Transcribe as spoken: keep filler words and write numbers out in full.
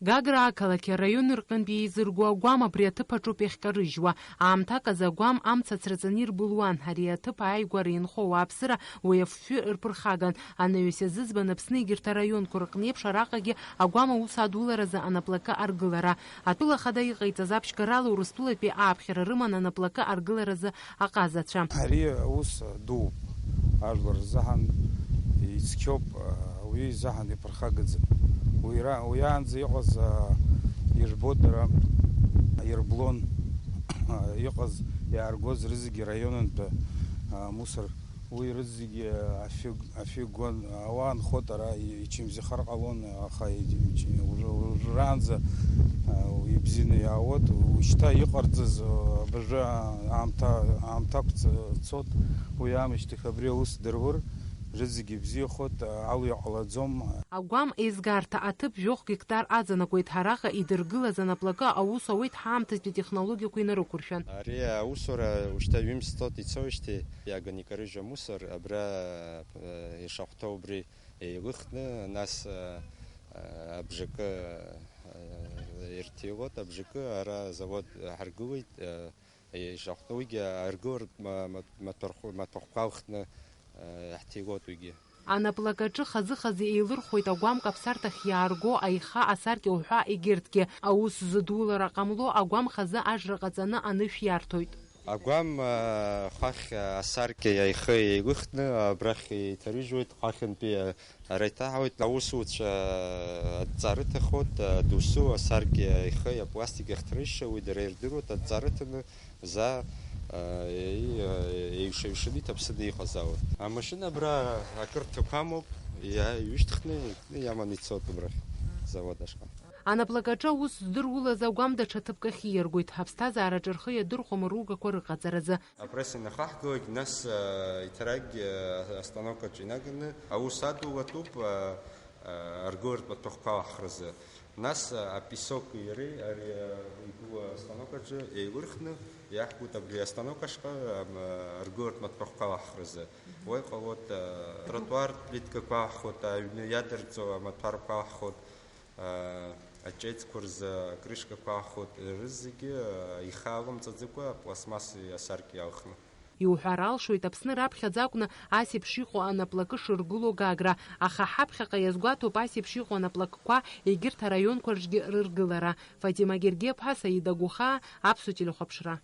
Гагра ақалақь араион рҟынтә еизырго агәам абри аҭыԥ аҿоуп иахькарыжьуа. Аамҭак азы агәам амца ацраҵаны ирбылуан. Ари аҭыԥ ааигәара инхо ауааԥсыра уи афҩы рԥырхаган. Анаҩс иазызбан Аԥсны егьырҭ араионқәа рҟны еиԥш араҟагьы агәам аус адуларазы анаплакы аргылара. Атәыла ахада иҟаиҵаз аԥшьгарала Урыстәылатәи ааԥхьара рыман анаплакы аргыларазы аҟазацәа. Ари аус дууп, ажәлар рзыҳәан ицқьоуп, ауаҩы изыҳәан иԥырхагаӡам. Уи ра-, уиаанӡа иҟаз, а, ирбо дара, ирблон, а, иҟаз, иааргоз рызегьы раионынтәи, а, мусор, уи рызегьы афҩы, афҩы гон, ауаа нхот ара ичымзихар ҟалон, аха и-, ичи-, уж-, ужраанӡа, а, ибзианы иаауеит. Ушьҭа иҟарҵаз, а, абыржәы аамҭа, аамҭа ақәҵ-, цот, уи аамышьҭахь абри аус дырур, рызегьы ибзиахоит, алҩа ҟалаӡом. Агәам еизгарҭа аҭыԥ жәохә гектар аҵанакуеит, араҟа идыргылаз анаплакы аус ауеит ҳаамҭазтәи технологиақәа инарықәыршәан. Ари аусура ушьҭа ҩымз цот ицоижьҭеи иаганы икарыжьуа мусор абра, э, ишахәҭоу убри еилыхны, нас, э, э, абжакы, э, ирҭиуеит, абжакы ара завод ҳаргылеит, э, ишахәҭоу уигьы аргылартә ма-, ма-, маҭәархә-, маҭәахәқәа алхны, э, иаҳҭиуеит уигьы. Анаплакаҿы хазы-хазы еилырхуеит агәам каԥсарҭахь иаарго аиха асаркьа уҳәа егьырҭгьы. Аус зыдулара ҟамло агәам хазы ажра ҟаҵаны анышә иарҭоит. Агәам, а, хәахь, а, асаркьеи аихеи еилыхны абрахь иҭарыжьуеит, хәахьынтәи, а, ара иҭаҳауеит. Аусуцәа, а, адҵа рыҭахоит, а, досу асаркьеи аихеи апластик иахҭарыжьша, уи дара ирдыруеит, адҵа рыҭаны заа, а, еи-, а, еиҩша-ҩшаны иҭаԥсаны иҟазаауеит. Амашьына абра акыр ҭақәамоуп, иа-, иҩышьҭыхны иаманы ицоит абрахь, завод ашҟа. Анаплакаҿы аус здыруаз агәам даҽа ҭыԥк ахь ииаргоит, аԥсҭазаараҿы рхы иадырхәом аругақәа рыҟаҵаразы. Апресс инахаҳгылак, нас, а, иҭаракгьы, а, астанокаҿы инаганы аус адулатәуп, а, а, аргылартә маҭәахәқәа алаҳхразы. Нас, а, апесок иареи ари, а, игылоу астанокаҿы еилырхны иаҳкуеит абри астанок ашҟа, ам, а, аргылартә маҭәахәқәа алаҳхразы. Уа иҟалоит, а, тротуартә плиткақәа алаҳхуеит, аҩны иадырҵо амаҭәарқәа алаҳхуеит. Аҷеӡқәа рзы акрышкақәа аахәоит, рызегьы ихы алымҵаӡакәа апластмассеи асаркьеи алхны. Иуҳәар алшоит, Аԥсны раԥхьаӡа акәны ас еиԥш иҟоу анаплакы шыргылоу Гагра, аха ҳаԥхьаҟа иазгәаҭоуп ас еиԥш иҟоу анаплакқәа егьырҭ араионқәа рҿгьы рыргылара. Фатима Гергиаԥҳа, Саида Гәыхаа, Аԥсуа телехәаԥшра.